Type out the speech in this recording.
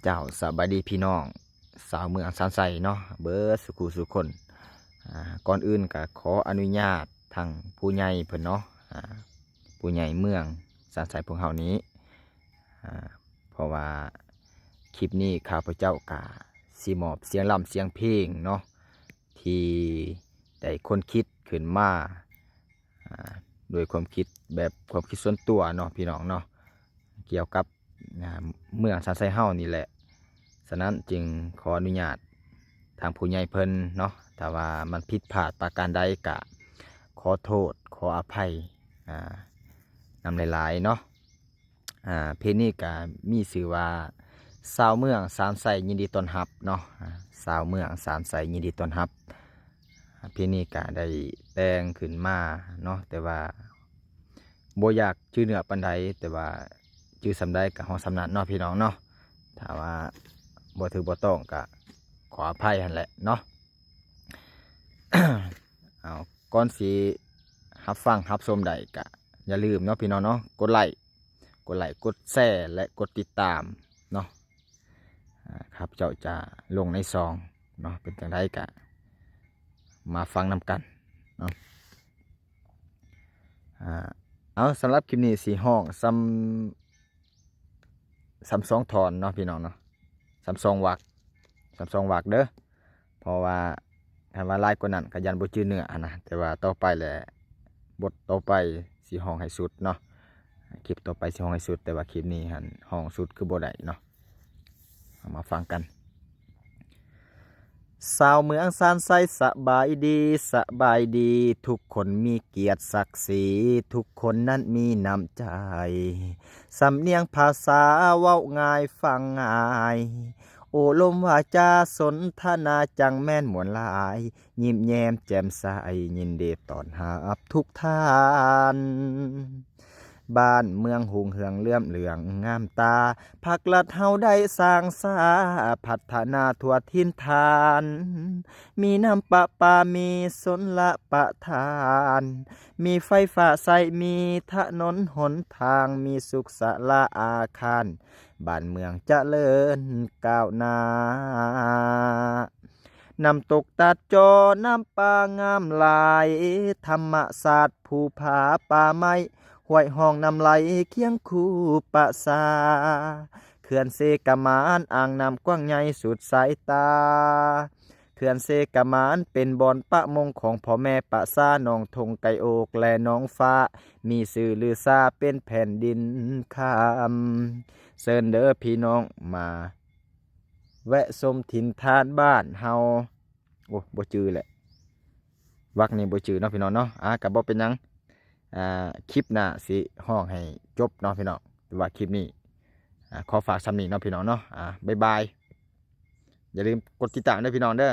ເຈົ້າ ສະບາຍດີພີ່ນ້ອງຊາວເມືອງຊານໄຊເນາະ ເບິດສູ່ຄູ່ສູ່ຄົນ. ອາ ກ່ອນອື່ນກໍຂໍອະນຸຍາດທາງຜູ້ໃຫຍ່ເພິ່ນເນາະ ອາ ຜູ້ໃຫຍ່ເມືອງຊານໄຊພວກເຮົານີ້ ອາ ເພາະວ່າຄລິບນີ້ຂ້າພະເຈົ້າກະຊິມອບສຽງລ່ຳສຽງເພງເນາະ ທີ່ໄດ້ຄົ້ນຄິດຂຶ້ນມາ ອາ ໂດຍຄວາມຄິດແບບຄວາມຄິດສ່ວນຕົວເນາະ ພີ່ນ້ອງເນາະ ກ່ຽວກັບ ອາ ເມືອງຊານໄຊເຮົານີ້ແຫຼະ. ສະນັ້ນຈຶ່ງຂໍອະນຸຍາດທາງຜູ້ໃຫຍ່ເພິ່ນເນາະ ຖ້າວ່າມັນຜິດພາດປະການໃດກະຂໍໂທດຂໍອະໄພ ອາ ນຳຫຼາຍໆເນາະ. ອາ ເພງນີ້ກະມີຊື່ວ່າ ຊາວເມືອງຊານໄຊຍິນດີຕ້ອນຮັບເນາະ ອາ ຊາວເມືອງຊານໄຊຍິນດີຕ້ອນຮັບ. ອາ ເພງນີ້ກະໄດ້ແຕ່ງຂຶ້ນມາເນາະ ແຕ່ວ່າບໍ່ຢາກຈື່ເນື້ອປານໃດ ແຕ່ວ່າຈື່ສ່ຳໃດກະຮ້ອງສ່ຳນັ້ນເນາະ ພີ່ນ້ອງເນາະ. ຖ້າວ່າບໍ່ຖືກບໍ່ຕ້ອງກະຂໍອະໄພຫັ້ນແຫຼະເນາະ. ເອົາ ກ່ອນຊິຮັບຟັງຮັບຊົມໄດ້ກະຢ່າລືມເນາະ ພີ່ນ້ອງເນາະ ກົດໄລ້ ກົດໄລ້ ກົດແຊ ແລະ ກົດຕິດຕາມເນາະ. ອາ ຂ້າພະເຈົ້າຈະລົງໃນຊ່ອງເນາະ ເປັນຈັ່ງໃດກະມາຟັງນຳກັນເນາະ. ອາ ເອົາ ສຳລັບຄລິບນີ້ຊິຮ້ອງສ່ຳ ສ່ຳສອງທ່ອນເນາະ ພີ່ນ້ອງເນາະ ສ່ຳສອງວັກ ສ່ຳສອງວັກເດີ. ເພາະວ່າຄັນວ່າຫຼາຍກວ່ານັ້ນກະຢ້ານບໍ່ຈື່ເນື້ອຫັ້ນນະ ແຕ່ວ່າຕໍ່ໄປແຫຼະ ບົດຕໍ່ໄປຊິຮ້ອງໃຫ້ສຸດເນາະ ຄລິບຕໍ່ໄປຊິຮ້ອງໃຫ້ສຸດ ແຕ່ວ່າຄລິບນີ້ຫັ້ນຮ້ອງສຸດຄືບໍ່ໄດ້ເນາະ. ເອົາມາຟັງກັນ. ຊາວເມືອງຊານໄຊສະບາຍດີ ສະບາຍດີ ທຸກຄົນມີກຽດສັກສີ ທຸກຄົນນັ້ນມີນ້ຳໃຈ ສຳນຽງພາສາເວົ້າງ່າຍຟັງງ່າຍ ໂອ້ລົມວາຈາສົນທະນາຈັ່ງແມ່ນມ່ວນຫຼາຍ ຍິ້ມແຍ້ມແຈ່ມໃສ ຍິນດີຕ້ອນຮັບທຸກທ່ານ ບ້ານເມືອງຮຸ່ງເຮືອງເຫຼື້ອມເຫຼືອງງາມຕາ ພັກລັດເຮົາໄດ້ສ້າງສາ ພັດທະນາທົ່ວຖິ່ນຖານ ມີນ້ຳປະປາ ມີຊົນລະປະທານ ມີໄຟຟ້າໃຊ້ ມີຖະໜົນຫົນທາງ ມີສຸກສາລາອາຄານ ບ້ານເມືອງຈະເລີນກ້າວໜ້າ. ນ້ຳຕົກຕາດຈໍ້ ນ້ຳປ່າງາມຫຼາຍ ທຳມະຊາດພູຜາປ່າໄມ້ ຫ້ວຍຮ່ອງນ້ຳໄຫຼຄຽງຄູ່ປະສາ ເຂື່ອນເຊກະໝານ ອ່າງນ້ຳກວ້າງໃຫຍ່ສຸດສາຍຕາ ເຂື່ອນເຊກະໝານ ເປັນບ່ອນປະມົງຂອງພໍ່ແມ່ປະຊາ ໜອງທົ່ງໄກ່ໂອກ ແລະ ໜອງຟ້າ ມີຊື່ລືຊາເປັນແຜ່ນດິນຄຳ ເຊີນເດີພີ່ນ້ອງມາ ແວະຊົມຖິ່ນຖານບ້ານເຮົາ ໂອ້ ບໍ່ຈື່ແຫຼະ ວັກນີ້ບໍ່ຈື່ເນາະ ພີ່ນ້ອງເນາະ. ອາ ກະບໍ່ເປັນຫຍັງ ອາ ຄລິບໜ້າຊິຮ້ອງໃຫ້ຈົບເນາະ ພີ່ນ້ອງ ແຕ່ວ່າຄລິບນີ້ ອາ ຂໍຝາກສ່ຳນີ້ເນາະ ພີ່ນ້ອງເນາະ. ອາ ບາຍບາຍ ຢ່າລືມກົດຕິດຕາມເດີ ພີ່ນ້ອງເດີ.